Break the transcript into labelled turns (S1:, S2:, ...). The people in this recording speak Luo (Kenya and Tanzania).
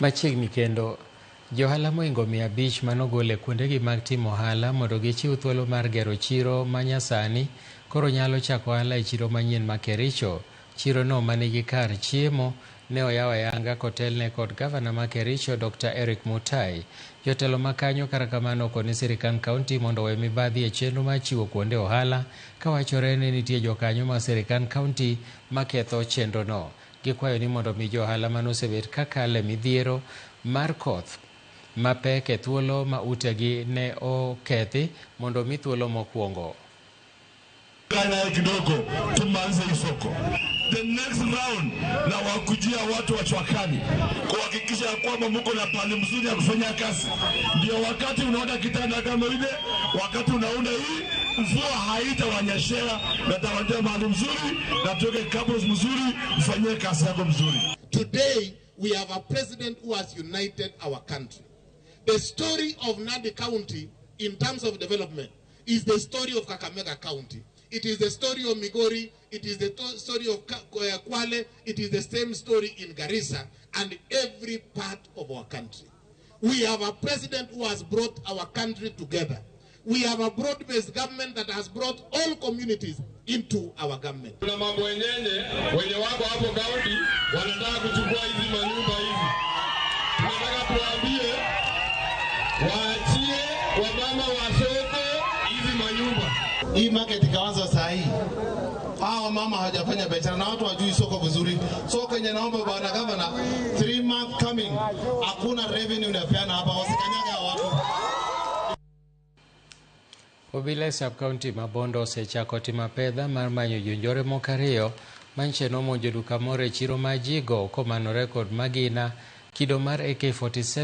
S1: Machiegni kendo, johala mohingo 500 manogol e kuondegi mag timo ohala mondo gichiw thuolo mar gero chiro ma nyasani koro nyalo chako ohala e chiro manyien ma Kericho. Chirono manigi kar chiemo ne oyaw ayanga kotelne kod gavana ma Kericho Dr. Eric Mutai. Jotelo ma kanyo kata kamano okoni sirikand kaunti mondo owe mibadhi e chenro mar chiwo kuonde ohala kawachore ni nitie jokanyo mag sirikand kaunti maketho chenrono. Gikwayo ni mondo omi johala manosebet kakale midhiero mar koth mapek e thuolo ma utegi ne okethi mondo omi thuolo mokwongo.
S2: Naye kidogo tumalize hii soko. The next round na wakujia watu wa Chwakani kuhakikisha ya kwamba mko na pali mzuri ya kufanya kazi. Ndio wakati unaona kitanda kama ile, wakati unaunda hii mvua haitawanyeshea na tawatia mahali mzuri na tuweke cabros mzuri, mfanyie kazi yako mzuri.
S3: Today we have a president who has united our country. The story of Nandi County in terms of development is the story of Kakamega County. It is the story of Migori. It is the story of Kwale. It is the same story in Garissa and every part of our country. We have a president who has brought our country together. We have a broad-based government that has brought all communities into our government.
S4: Kuna mambo wenyenye wenye wako hapo county wanataka kuchukua hizi manyumba hizi. Tunataka tuwaambie waachie wamama wa soko hizi manyumba.
S5: Hii market ikaanza saa hii. Hawa mama hawajafanya biashara na watu hawajui soko vizuri. Soko yenye naomba bwana governor, 3 month coming, hakuna revenue inapeana hapa, wasikanyage hao watu.
S1: Obila e sub county ma Bondo osechako timo apedha mar manyo jonjore moko ariyo manche nomonjo duka moro e chiro ma Jigo komanore kod magina kido mar AK47.